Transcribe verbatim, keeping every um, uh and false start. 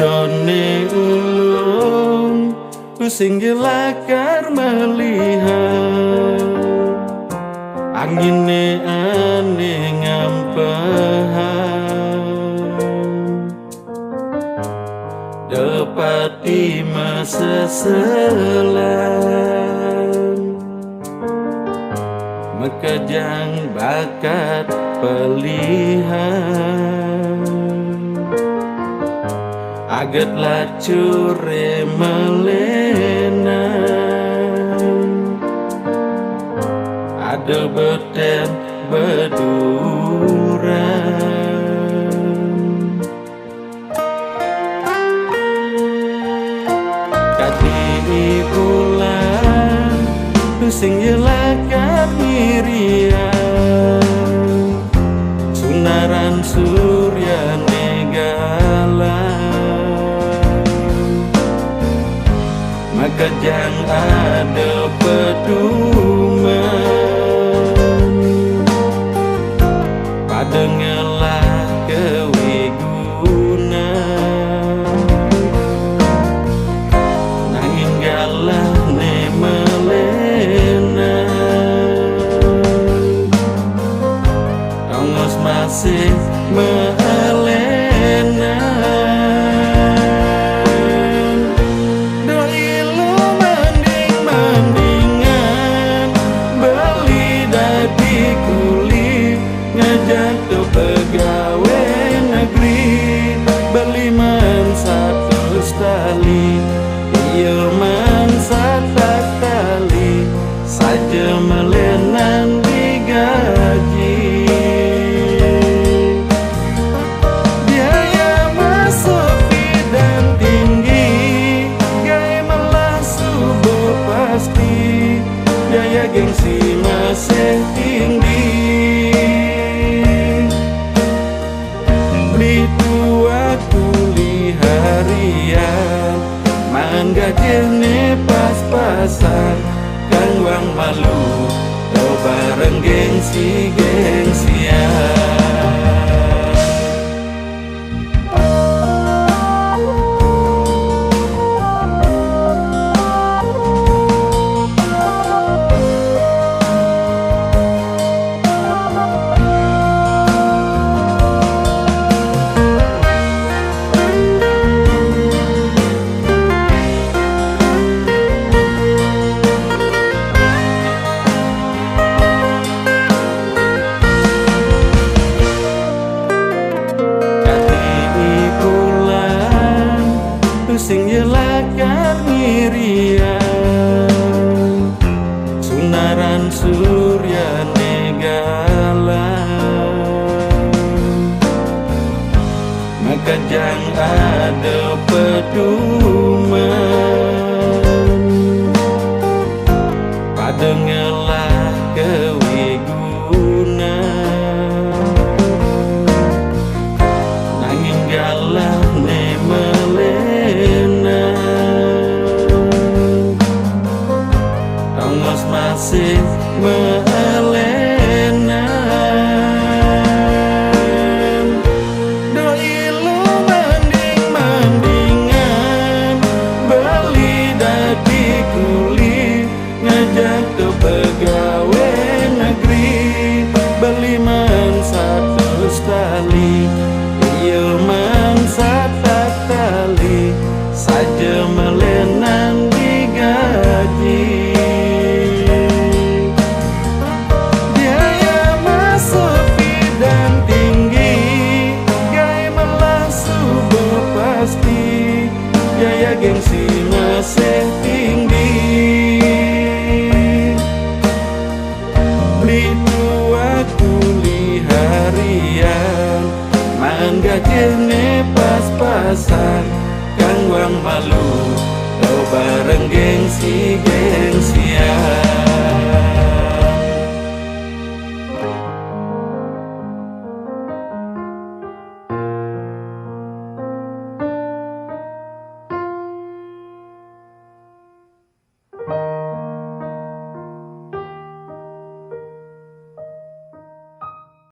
Done ulun, ku sing lakar melihat, anginne ane ngampehan, dapati maseselan, makejang bakat pelihan. Aget lacure melenan, ada beten beduran. Kadi bulan, tusing yelakar ngirian, sunaran surya negalan, makejang ada peduman, pada ngelah kewigunan. Nanging galah ne melenan, tongos masih melenan. Doi lu mending-mendingan beli dadi kuli, ngajak tu pegawai negeri, beli man satus tali, iya man satak tali, saja melenan digaji. Biaya masuk bidan tinggi, gae melah suba pasti, biaya gengsi masih tinggi. Beli tuak kuli harian, man gajihne pas-pasan, kang wang malu, tau bareng gengsi-gengsian. Kati bulan, tusing yelakar ngirian, sunaran surya negalan, makejang ada peduman, pada ngelah kewigunan. Nanging galah ne melenan, tongos masih melenan. Doi lu mending-mendingan beli dadi kuli, ngajak tu pegawai negeri, beli man satus tali, iya man satak tali, saja melenan digaji. Biaya masuk bidan tinggi, gae melah suba pasti, biaya gengsi masih tinggi. Beli tuak kuli harian, man gajihne pas-pasan, kang wang malu, tau bareng gengsi-gengsian.